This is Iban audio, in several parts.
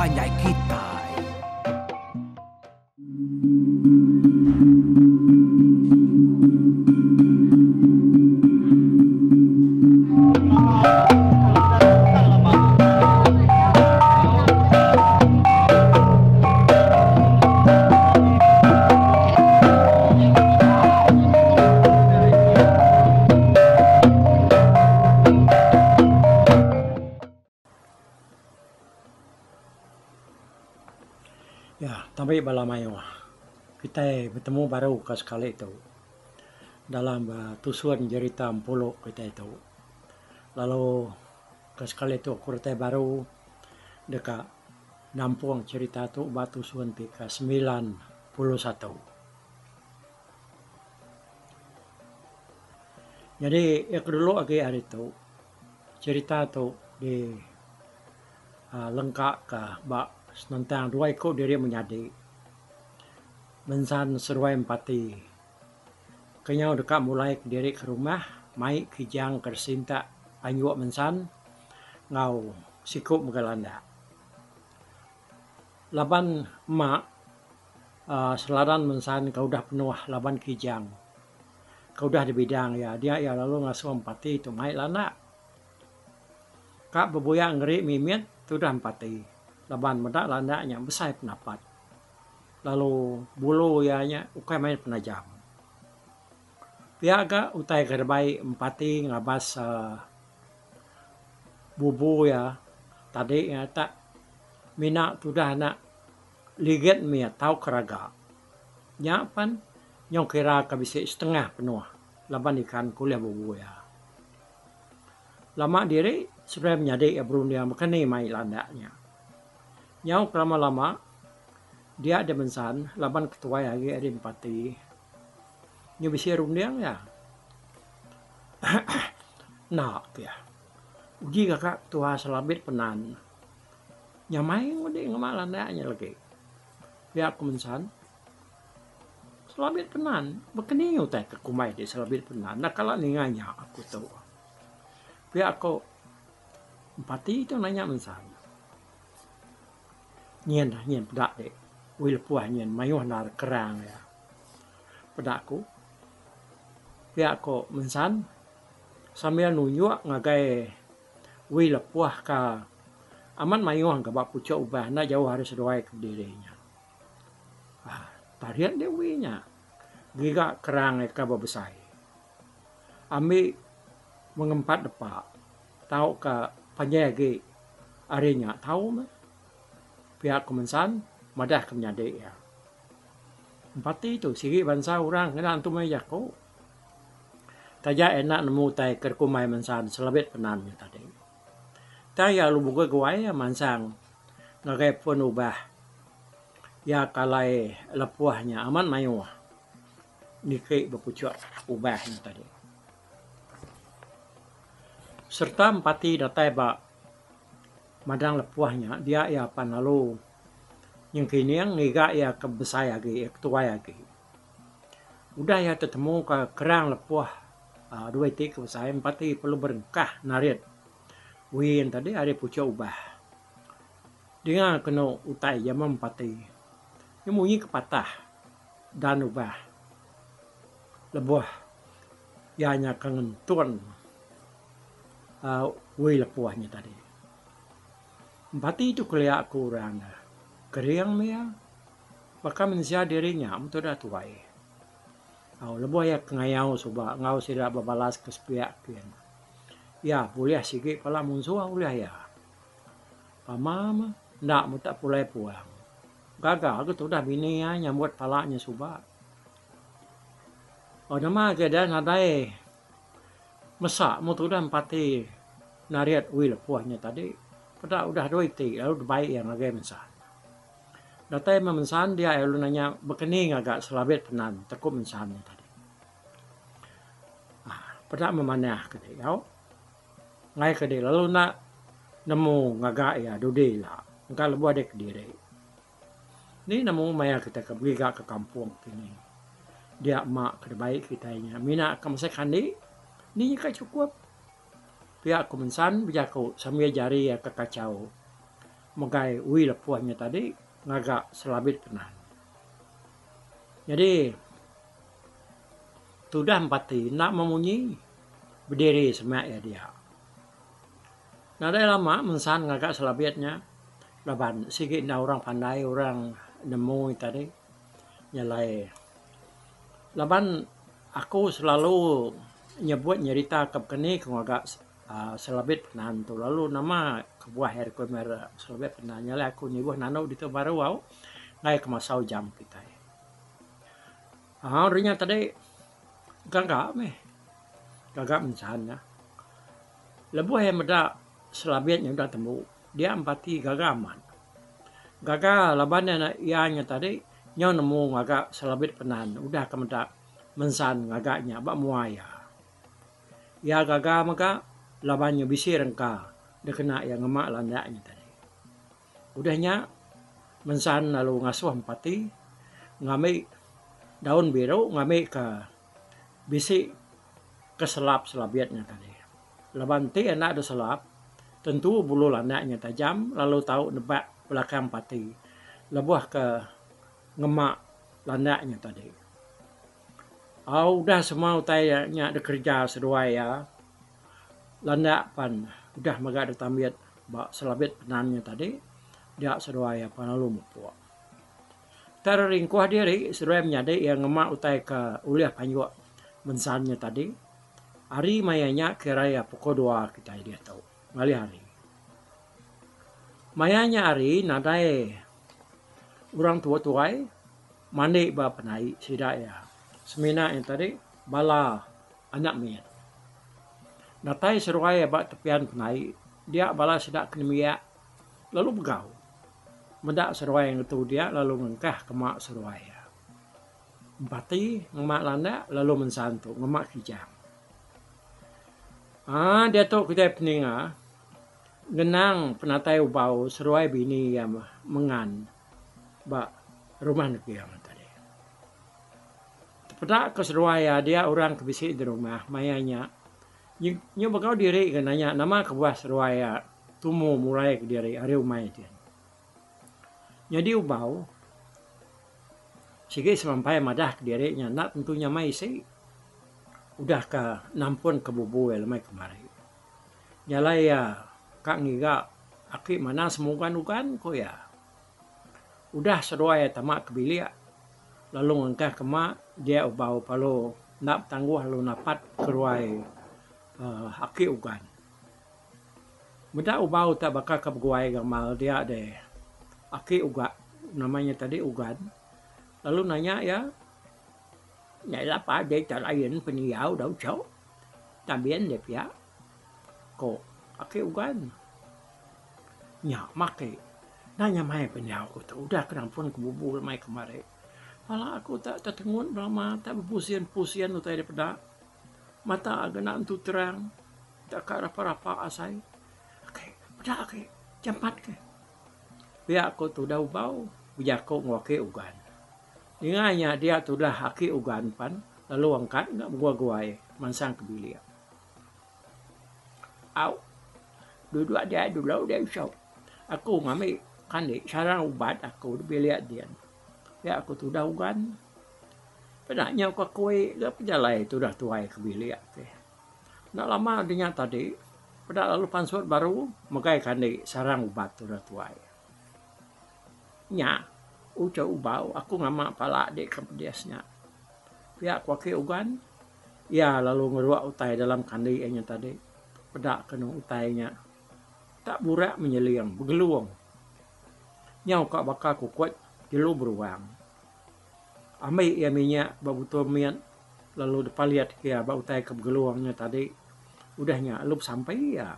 panjai kitai. Ya, tabi bala mayuh. Kitai betemu baru ka sekali tu dalam tusun jerita empulu kitai tu. Lalu ka sekali tu aku datai baru deka nampung cherita tu ba tusun ti ka 91. Nyadi iya ke dulu agi ari tu cherita tu di uhh lengka ka ba senentang dua iku diri menyadi Mensan seduai Empati. Kenyau deka mulai kediri ke rumah mai kijang ke disintak panjuk Mensan enggau siku mega landak. Laban ema uhh seladan Mensan ke udah penuh laban kijang ke udah dibidang iya dia iya lalu ngasuh Empati tu mai landak. Ka bebuya ngeri mimit tudah Empati laban meda landak nya besai penapat lalu bulu iya nya ukai main penajam. Pia ga utai ke dibai Empati ngabas uhh bubu iya tadi iya tak mina tudah anak ligit mit tauka raga. Nya pan nyau kira ka bisi setengah penuh laban ikan ke ulih bubu iya. Lama diri seberai menyadi iya berunding baka ni mai landak nya. Nyau kelama-lama dia deh mensan laban ketuai agi ari empati nyu bisi runding iya. Enda pia. Uji gaga ketua selabit penan. Nyamai ngudi ngema landak nya lagi. Pia ku mensan. Selabit penan baka ni utai ke kumbai ti selabit penan enda kala ninga nya aku tu. Pia ku empati tu nanya mensan. Nyin nyin peda ti ui lepuh nyin mayuh endar kerang iya. Peda ku pia ku mensan sambil nunjuk ngagai ui lepuh ka amat mayuh ga ba puchok ubah enda jauh ari seduai ke bediri nya. Aaa tarit deh ui nya giga kerang iya ka bebesai. Ambi mengempat depa. Tauka panjai agi ari nya tau meh pia ku Mensan madah ke menyadi iya. Empati tu sigi bansa orang ngena entu meh jaku. Taja iya enda nemu utai ke dikumbai Mensan selabit penan nya tadi. Tang iya lalu bugui guai iya mansang ngagai pun ubah iya ke alai lepuh nya amat mayuh niki bepuchuk ubah nya tadi. Sereta empati datai ba madang lepuh nya dia iya pan lalu nyengkining ngiga iya ke besai agi ke tuai agi. Udah iya tetemu ka kerang lepuh uhh dua iti ke besai empati perlu berengkah narit win tadi ari puchok ubah. Dinga kenu utai iya meh empati nya munyi ke patah dan ubah lebuh iya nya ke ngentun uhh ui lepuh nya tadi. Empati tu kelia ku orang ne kering meh iya baka mensia diri nya meh tudah tuai. Au lebuh iya ke ngayau suba enggau sida bebalas ke sepiak kin iya bulih sigi pala munsuh ulih iya. Pama meh enda meh tak pulai puang. Gaga ke tudah bini iya nyambut pala nya suba. Oh nama agi deh nadai mesa meh tudah empati narit ui lepuh nya tadi peda udah dua iti lalu dibai iya ngagai mensan. Datai meh mensan dia lalu nanya baka ni ngaga selabit penan tekup mensan nya tadi. Aaa peda meh manah ke deh au ngai ke deh lalu enda nemu ngaga iya dudi ila engka lebuh deh kediri. Ni nemu maya kitai ke begiga ke kampung kini. Dia ma ke dibai kitai nya mina ke mesai kandi ni nya ka chukup. Pia ku Mensan bejaku sambil jari iya ke kachau. Megai ui lepuh nya tadi ngaga selabit penan. Nyadi tudah Empati enda memunyi bediri semak iya dia. Nadai lama mensan ngaga selabit nya laban sigi enda orang pandai orang nemu iya tadi nyelai. Laban aku selalu nyebut nyerita ke bekeni ke ngaga uhh selabit penan tu lalu nama kebuah iya deka meri selabit penan nya alai aku nyuruh nanu ditu baru au enggai ke masau jam kitai. Uhh ri nya tadi gaga meh gaga mensan nya. Lebuh iya meda selabit nya udah tembu dia empati gaga amat. Gaga laban iya nya tadi nyau nemu ngaga selabit penan udah ke meda mensan ngaga nya ba mua iya. Iya gaga mega laban nya bisi rengka dikena iya ngema landak nya tadi. Udah nya mensan lalu ngasuh empati ngambi daun biru ngambi ka bisi ke selap selabit nya tadi. Laban enti enda diselap tentu bulu landak nya tajam lalu tau nebak belakang empati lebuh ke ngema landak nya tadi. Au udah semua utai nya dikereja seduai iya landak pan udah mega ditambit ba selabit penan nya tadi dia seduai iya pan lalu mupuk. Tang ringkuh diri seduai menyadi iya ngema utai ke ulih panjuk mensan nya tadi hari maya nya kira iya pukul dua kitai diatu ngalih hari. Maya nya hari nadai orang tuai-tuai. Mandi ba penai sida iya. Semina iya tadi bala anak mit. Datai seruai ba tepian penai dia bala sida ke nembiak lalu begau. Meda seruai ngetu dia lalu ngengkah kema seruai iya. Empati ngema landak lalu mensan tu ngema kijang. Aaa diatu kitai peninga ngenang penatai ubau seruai bini iya mengan. Ba rumah neging tadi. Tepeda ke seduai iya dia orang ke bisi di rumah maya nya nyu begau diri ke nanya nama kebuah seduai iya tumu mulai kediri ari umai din. Nyadi ubau sigi semampai madah kediri nya enda tentu nyamai isi udah ke nampun ke bubu iya lemai kemari. Nya alai iya ka ngiga aki manang semugan-ugan ku iya. Udah seduai iya tama ke bilik lalu ngengkah ke ma dia ubau palu enda betangguh lalu napat ke ruai uhh aki ugan. Meda ubau tak baka ke beguai gamal dia deh aki uga nama nya tadi ugan lalu nanya iya nya lapa deh tak lain pendiau dau chau tabin deh pia. Ko Aki Ugan. Nya maki. Enda nyamai pendiau aku tu udah ke nampun ke bubu lemai kemari. Pala aku tak tetengut belama tak bepusin-pusin utai dipeda. Mata ga enda entu terang tak ka rapa-rapa asai. Aki peda aki jampat ke. Pia ko tudah ubau bejaku enggau Aki Ugan. Ninga nya dia tudah Aki Ugan pan lalu angkat ga beguai-guai mansang ke bilik. Au duduk dia dulu dia usok. Aku ngambi kandi sarang ubat aku da bilik din. Pia ku tudah ugan. Peda nyau ka kui ga pejalai tudah tuai ke bilik ti. Enda lama dinya tadi peda lalu pansut baru megai kandi sarang ubat tudah tuai. Nya uchu ubau aku ngama pala di ke pedis nya. Pia ku aki ugan. Iya lalu ngeruk utai dalam kandi iya nya tadi. Peda kenu utai nya tak burak menyeling begelung. Nyau ka baka kukut jelu beruang. Ambi iya minyak ba butul mit lalu dipalit ke iya ba utai ke begelung nya tadi. Udah nya lalu besampi iya.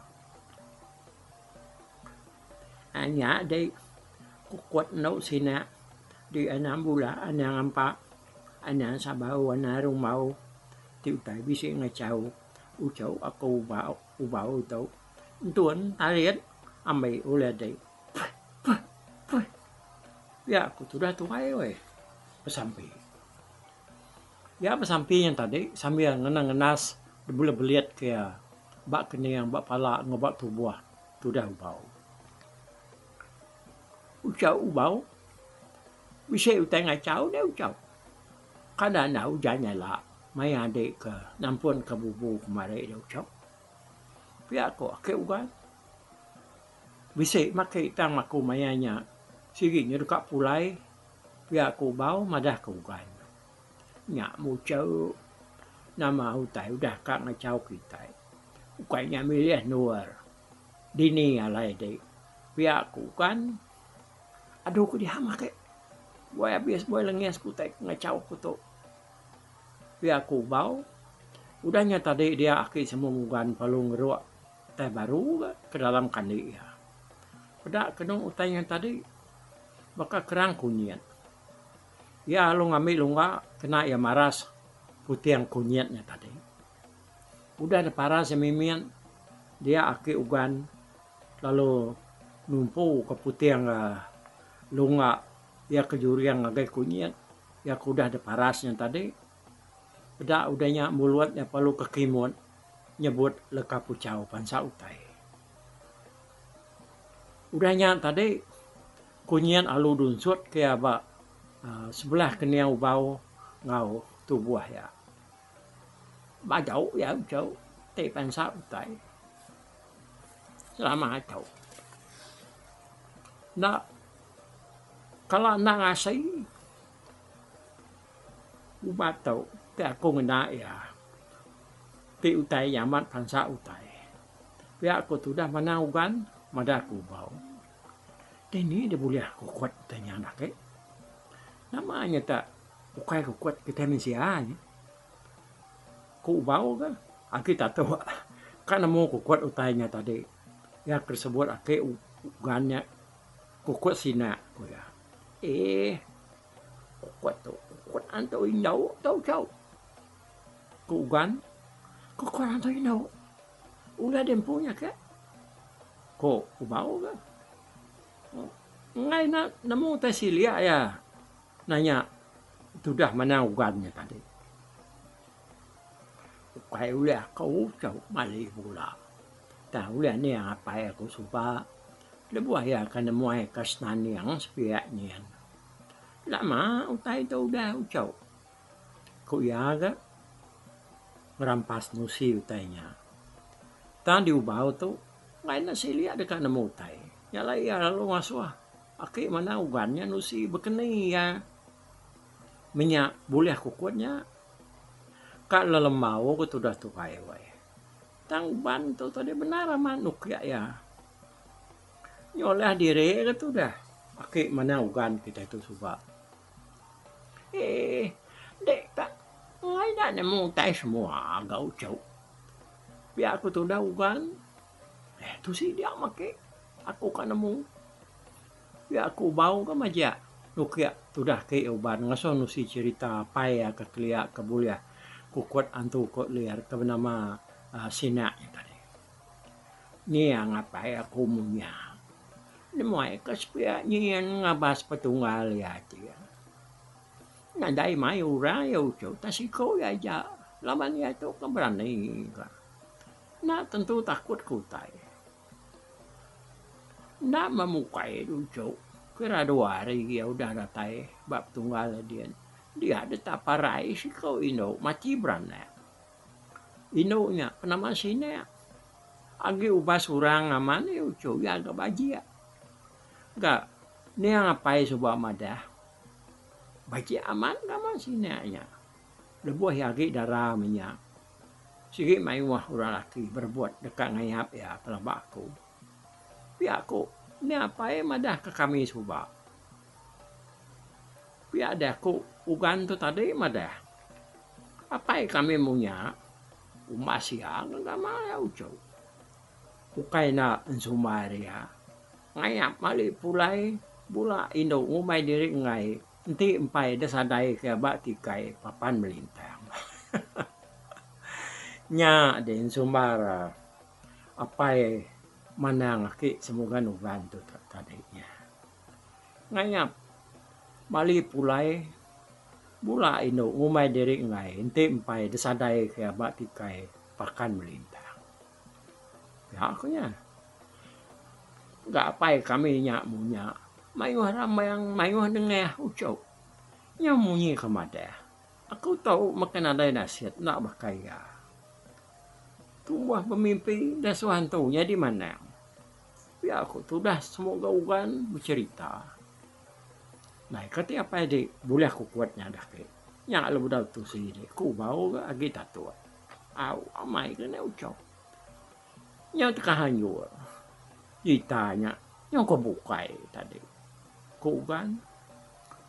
Nya dei kukut endo sina di anang bula anang ampa. Anang sabau anang rumbau ti utai bisi ngachau uchu aku ubau ubau tu. Entun tarit ambi ulih dei puh puh puh pia ku tudah tuai weh besampi. Iya besampi nya tadi sambil ngena ngendas belit belit ke iya ba kening ba pala enggau ba tubuh tudah ubau. Ucha ubau. Bisi utai ngachau deh ucha. Kada enda ujan nyala maya adi ke nampun ke bubu kemari deh ucha. Pia ko ake ugan. Bisi maki tang aku maya nya sigi nyu deka pulai pia ko ubau madah ke ugan. Nya mucha nama utai udah ka ngachau kitai. Ukai nya milih endur. Dini alai ti pia ku kan adu ku diam ake buai abis buai lengis ku utai ngachau ku tu. Pia ku Bau udah nya tadi dia aki semua mugan perlu ngeruk utai baru ga ke dalam kandi iya. Peda kenu utai nya tadi baka kerang kunyit. Iya lalu ngambi lungga kena iya maras puting kunyit nya tadi. Udah depara semimit dia aki ugan lalu numpu ke puting lunga iya ke juring ngagai kunyit iya ke udah deparas nya tadi. Peda udah nya mulut iya perlu kekimut nyebut leka puchau bansa utai. Udah nya tadi kunyit lalu dunsut ke iya ba sebelah kening ubau enggau tubuh iya. Bajau iya uchu ti bansa utai selama tu. Enda kala enda ngasi ubat tu ti aku ngena iya ti utai nya amat bansa utai. Pia ku tudah manang ugan madah ku ubau. Dini deh bulih kukut utai nya ake. Nama nya ta ukai kukut kitai mensia nya. Ku ubau ga agi tatuk ka nemu kukut utai nya tadi. Iya ke disebut ake ugan nya kukut sinak ku iya. Eeh kukut tu kukut antu indu tu chau. Ku ugan kukut antu indu ulih diempu nya ke. Ku ubau ga. Enggai enda nemu utai silik iya nanya tudah manang ugan nya tadi. Ukai ulih aku tu mali bula. Tang ulih niang apai aku suba lebuh iya ke nemuai ke Senaning sepiak nyin. Lama utai tu udah uchu. Ku iya ga ngerampas nusi utai nya. Tang diubau tu Enggai enda silik deka nemu utai. Nya alai iya lalu ngasuh aki manah ugan nya nusi bekeni iya menya bulih kukut nya. Ka lelembau ke tudah tuai weh. Tang uban tu tadi bendar amat nukik iya. Nyulah diri ke tudah aki manah ugan kitai tu suba. Eeh dek ka enggai enda nemu utai semua ga uchu. Pia ku tudah ugan. Eh tusi dia make aku ka nemu. Pia ku bau ga majak nukik tudah ke uban ngasuh nusi cherita apai iya ke kelia ke bulih kukut antu ko lir ke benama uhh Sinak nya tadi. Nyiang apai aku munya nemuai ke sepia nyin ngabas petunggal iya ti. Nadai mai orang iya uchu tang siku iya aja laban iya tu ke berani ka. Enda tentu takut ke utai. Enda memukai uchu kira dua hari iya udah datai ba petunggal iya din. Dia deka parai siku indu mati beranak. Indu nya penama sinak. Agi ubas orang aman iya uchu iya ga bajik. Ga niang apai suba madah. Bajik amat nama sinak nya. Lebuh iya agi dara menya, sigi mayuh orang laki berebut deka ngayap iya pelaba aku. Pia ku nya apai madah ke kami suba. Pia deh ku ugan tu tadi madah. Apai kami munya umbas iya ngaga iya uchu. Ukai enda ensumbar iya. Ngayap mali pulai bula indu ngumbai diri enggai enti empai deh sadai ke ba tikai papan melintang. Nya deh ensumbar apai manang aki semugan ugan tu tadi nya. Ngayap mali pulai bula indu ngumbai diri enggai enti empai deh sadai ke ba tikai pakan melintang. Pia ku nya. Ga apai kami nya munya. Mayuh rambang, mayuh dengah uchup. Nyau munyi ke madah. Aku tu mega nadai nasit enda baka iya. Tumbuh bemimpi dasuh antu nyadi manang. Pia ku tudah semoga ugan becherita. Ndai ka ti apai di bulih kukut nya dah agi. Nya lalu bedau tusi di ku bau ga agi tatuk. Au amai ke enda uchup. Nyau tekahan endur. Cherita nya nyau ke bukai tadi. Ku Ugan,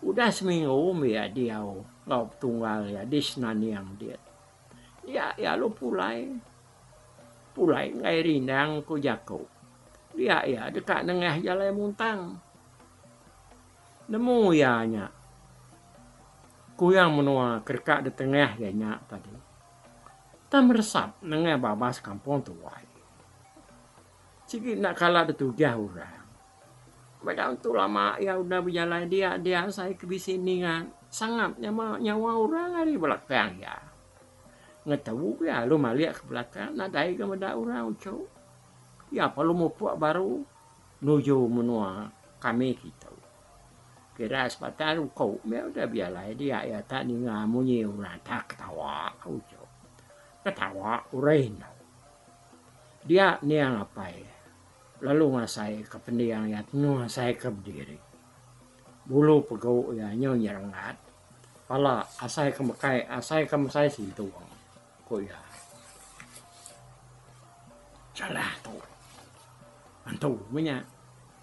udah seminggu mih iya diau enggau petunggal iya di Senaning dit. Dia iya lalu pulai. Pulai enggai rindang ku jaku. Dia iya deka nengah jalai muntang. Nemu iya nya. Kuyang menua ke deka ditengah iya nya tadi. Tang meresap nengah babas kampung tuai. Sigi enda kala ditujah orang. Meda entu lama iya udah bejalai dia dia asai ke bisi ninga sangap nyama nyawa orang ari belakang iya. Ngetu iya lalu malik ke belakang nadai ga meda orang uchu. Iya perlu mupuk baru nuju menua kami kitu. Kira sebatang ruku meh udah bejalai dia iya tak ninga munyi orang tak ketawa uchu. Ketawa orang indu. Dia niang apai lalu ngasaika pending iya tenung asaika bediri. Bulu pegu iya nyau nyerengat pala asaika mekai asaika mesai sintung, ku iya. Salah tu. Antu meh nya.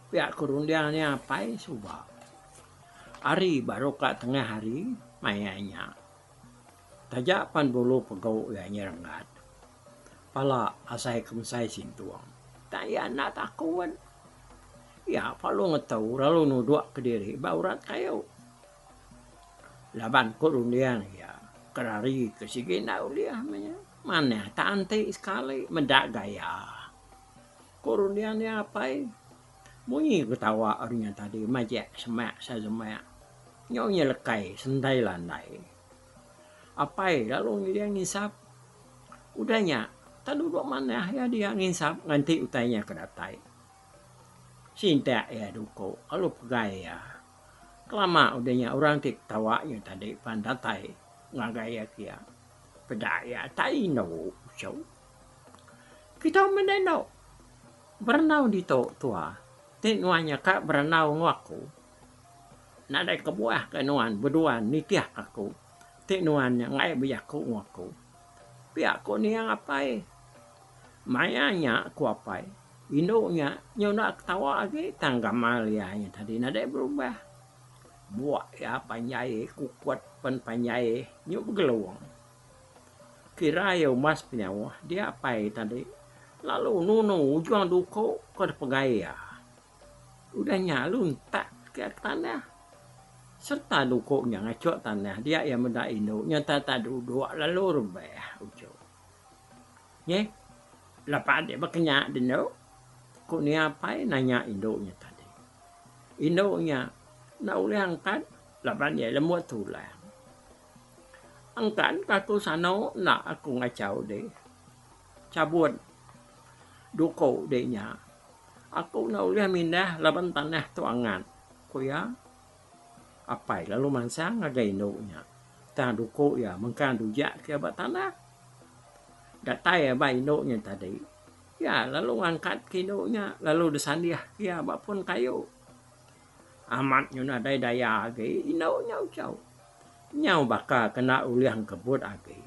Pia ku runding niang apai suba. Hari baru ka tengah hari maya nya. Taja pan bulu pegu iya nyerengat. Pala asai ke mesai sintung. Tang iya enda takut. Iya perlu ngetu lalu nuduk kediri ba urat kayu. Laban ku runding iya, kerari ke sigi enda ulih meh nya. Manah tak enti sekali meda gaya. Ku runding iya apai, munyi ketawa orang nya tadi majak semak semak nyau nyelekai sentai landai. Apai lalu ngiring ngisap. Udah nya, tak duduk manah iya dia nginsap nganti utai nya ke datai. Sintak iya duku lalu pegai iya. Kelama udah nya orang ti ketawa nya tadi pan datai ngagai iya kia. Peda iya tak indu uchu. Kita menda endo berandau ditu tua ti nuan nya ka berandau enggau aku. Nadai kebuah ke nuan beduan nitih ke aku ti nuan nya enggai bejaku enggau aku. Pia ku niang apai. Maya nya ku apai, indu nya nyu enda ketawa agi tang gamal iya nya tadi nadai berubah. Buk iya panjai, kukut pen panjai nyu begelung. Kira iya umbas penyauh dia apai tadi lalu nunu ujung duku ke dipegai iya. Udah nya lalu entak ke tanah. Sereta duku nya ngachuk tanah dia iya meda indu nya tak duduk lalu rebah uchu. Nyeh lepa dek baka nya dindu, ku nia apai nanya indu nya tadi. Indu nya enda ulih angkat laban iya lembut tulang. Angkat ka aku sanu enda aku ngachau deh. Chabut duku dek nya. Aku enda ulih mindah laban tanah tu angat, ku iya. Apai lalu mansang ngagai indu nya. Tang duku iya mengkang dujak ke ba tanah. Datai iya ba indu nya tadi, iya lalu ngangkat ke indu nya lalu disandih ke iya ba pun kayu. Amat nyu nadai daya agi indu nya uchu. Nyau baka ke enda ulih engkebut agi.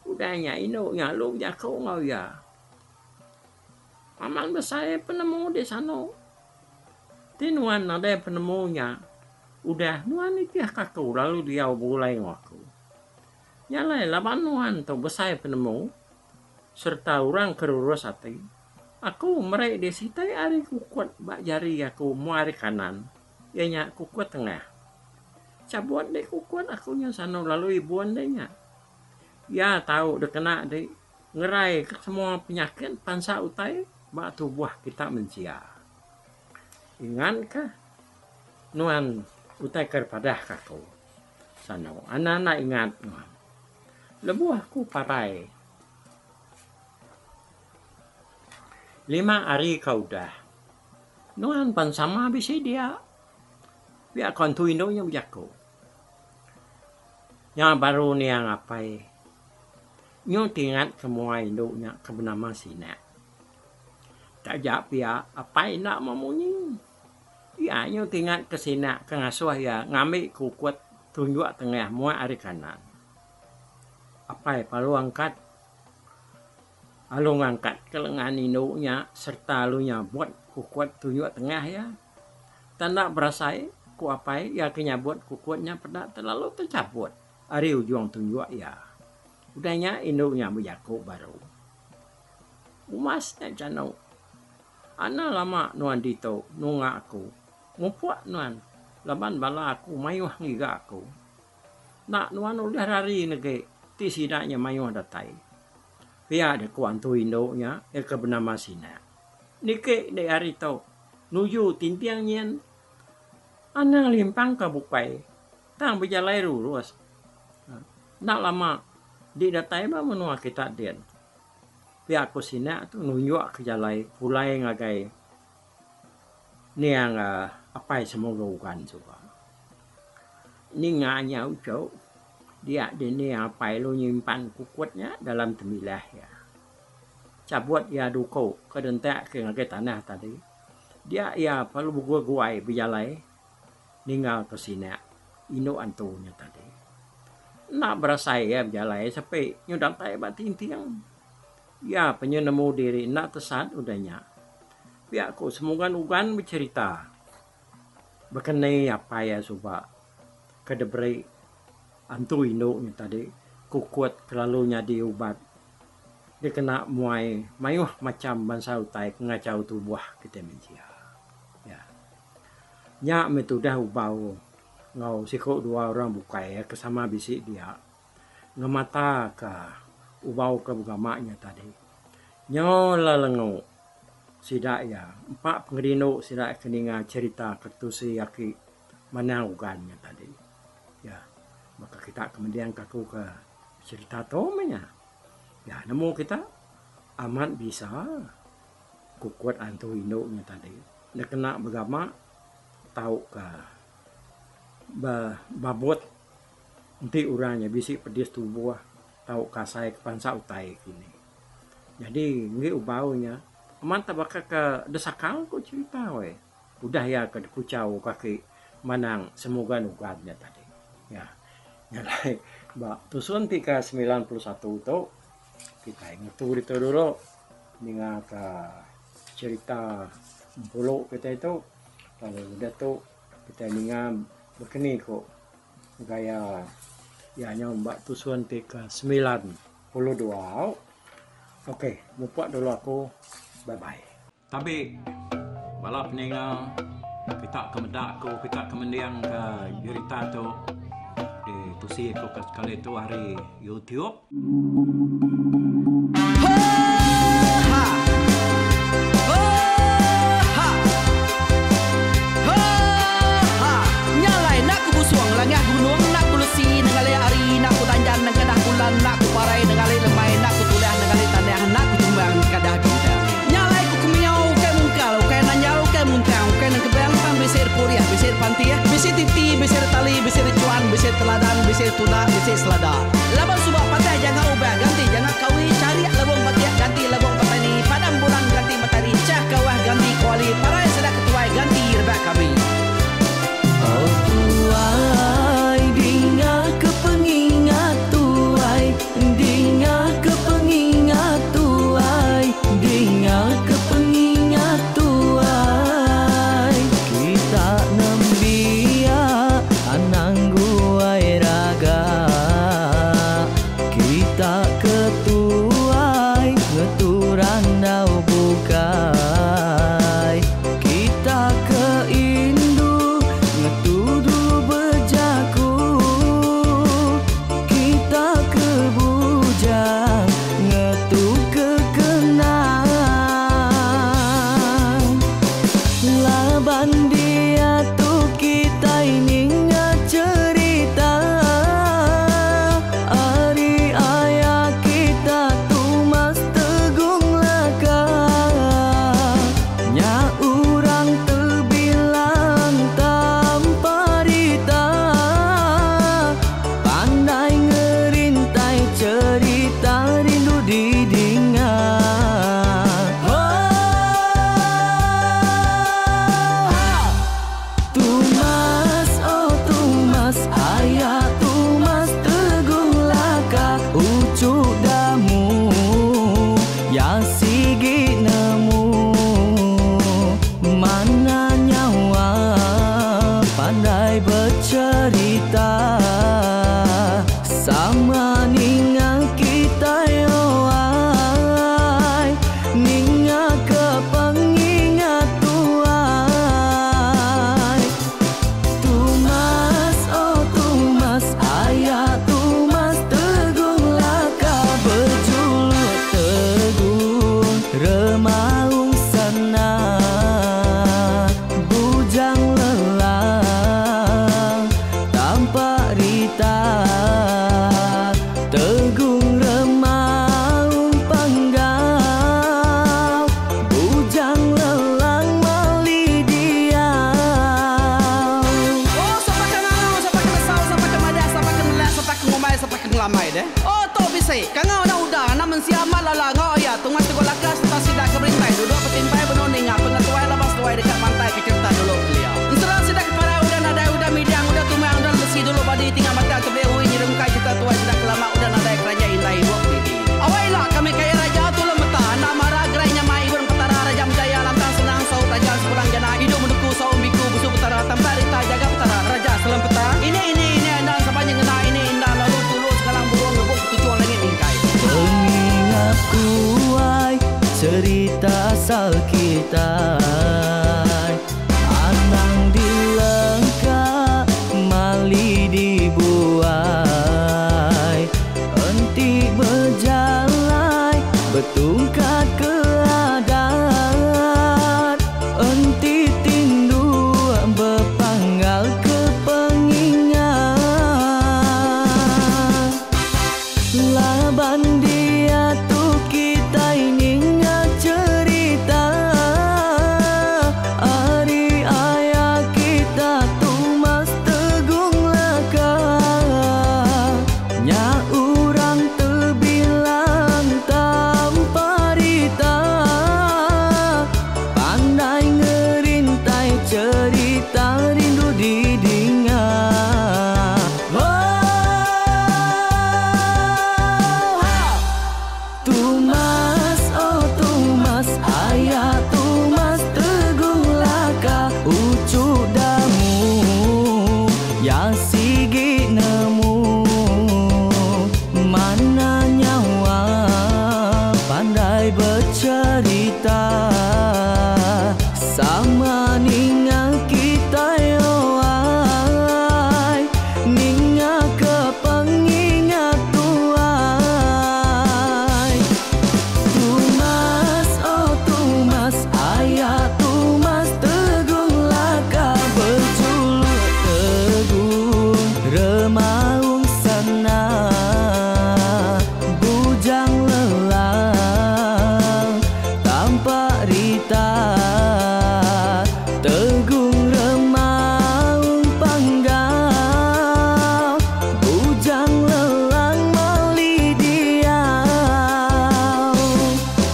Udah nya indu nya lalu bejaku enggau iya. Amat besai penemu di sanu. Ti nuan nadai penemu nya, udah nuan nitihka aku lalu diau begulai enggau aku. Nya alai laban nuan tu besai penemu sereta orang ke rurus ati, aku meri dih siti ari kukut ba jari aku mua ari kanan, iya nya kukut tengah. Chabut dih kukut aku nya sanu lalu ibun dih nya. Iya tau dikena dih. Ngerai ka semua penyakit bansa utai ba tubuh kita mensia. Ingat ka nuan utai ke dipadah ka aku. Sanu anak anak ingat nuan. Lebuh aku parai lima hari ka udah nuan pan sama bisi dia. Pia ko antu indu nya bejaku. Nya baru niang apai nyu tingat ke mua indu nya ke benama Sinak. Taja pia apai enda memunyi. Iya nyu tingat ke Sinak ke ngasuh iya ngambi kukut tunjuk tengah muak ari kanan. Apai palu angkat lalu ngangkat ke lengan indu nya sereta lalu nyabut kukut tunjuk tengah iya. Tanda berasai, ku apai iya ke nyabut kukut nya peda telalu techabut ari ujung tunjuk iya. Udah nya indu nya bejaku baru. Umas nya chanu. Ana lama nuan ditu nunga aku. Mupuk nuan laban bala aku mayuh ngiga aku. Enda nuan ulih rari negi ti sida nya mayuh datai. Pia deh ku antu indu nya iya ke benama Sinak. Niki deh ari tu nuju tinting nyin. Anang limpang ka bukai tang bejalai rurus. Enda lama di datai ba menua kita din. Pia ku Sinak tu nunjuk ke jalai pulai ngagai niang apai Semoga Ugan suba. Ninga nya uchu dia dini apai lu nyimpan kukut nya dalam temilah iya. Chabut iya duku ke dentak ke ngagai tanah tadi. Dia iya perlu beguai-guai bejalai ninggal ke sinak indu antu nya tadi. Enda berasai iya bejalai sepi nyu datai ba tinting. Iya pe nyu nemu diri enda tesat udah nya. Pia ku Semugan Ugan becherita baka ni apai iya suba ke diberi antu indu nya tadi kukut kelalu nyadi ubat. Dikena muai mayuh macham bansa utai ke ngachau tubuh kitai mensia. Ya. Nya meh tudah ubau enggau siku dua orang bukai ke sama bisi dia ngemataka ubau ke begama nya tadi. Nyau lelengu sida iya empa pengerindu sida ke ninga cherita ke tusi aki Manang Ugan nya tadi. Ya. Baka kita ke mendingka aku ke cherita tu meh nya. Ya nemu kita amat bisa kukut antu indu nya tadi ne kena begama tauka be babut enti orang nya bisi pedis tubuh tauka asai ke bansa utai kini. Nyadi enggi ubau nya amat tak baka ke desakal ku cherita weh udah iya ke dikuchau kaki manang semuga nugan nya tadi. Ya. Nya alai ba tusun ti ke 91 tu kitai ngetu ditu dulu ninga ka cherita empulu kitai tu lalu udah tu kitai ninga bekeni ku gaya iya nya ba tusun ti ke 92. Ok mupuk dulu aku bye bye. Tabi bala peninga kita ke meda aku kita ke mending ke jerita tu di tusi aku ke sekali tu ari YouTube. Bisi pantih, bisi titi, bisi tali, bisi rechuan, bisi teladan, bisi tunda, bisi selada. Laban suba patah janga ubah ganti janga kawi, charik lebung batik ganti lebung petani, padam bulan ganti matari, chah kawah ganti kuali, parai sida ketuai ganti rebak kami. Oh tuai dinga ke pengingat tuai dinga ke pengingat tuai dinga ke pengingat tuai kita nembiak anang guai raga. asal kitai. Anang dilengka mali dibuai. Enti bejalai betungkat ke adat. Enti tindu bepanggal ke pengingat. Laban diatu kitai ninga cherita ari aya kita Tumas Tegung Laka. Nya urang tebilang tanpa rita, pandai ngerintai cherita rindu didinga. Tumas, oh Tumas, aya Tumas Tegung Laka, uchu damu ya sigi nemu. Mana nyawa pandai bercerita, sama ninga kitai oai, ninga ke pengingat tuai. Tumas, oh Tumas, aya Tumas Tegung Laka, berjuluk Tegung Remaung Sana, bujang lelang tanpa rita, Tegung Remaung Panggau, bujang lelang mali diau.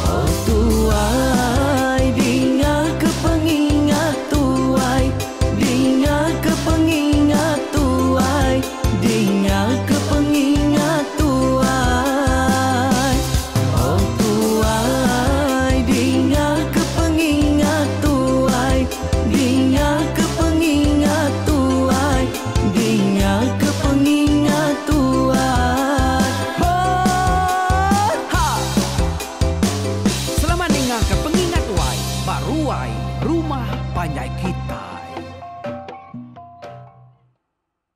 Oh tuai, dinga ke pengingat tuai, dinga ke pengingat tuai, dinga ke pengingat tuai. Oh tuai, dinga ke pengingat tuai, dinga ke pengingat tuai, dinga ke pengingat tuai. Ho ha! Selamat ninga ke pengingat tuai ba ruai rumah panjai kita.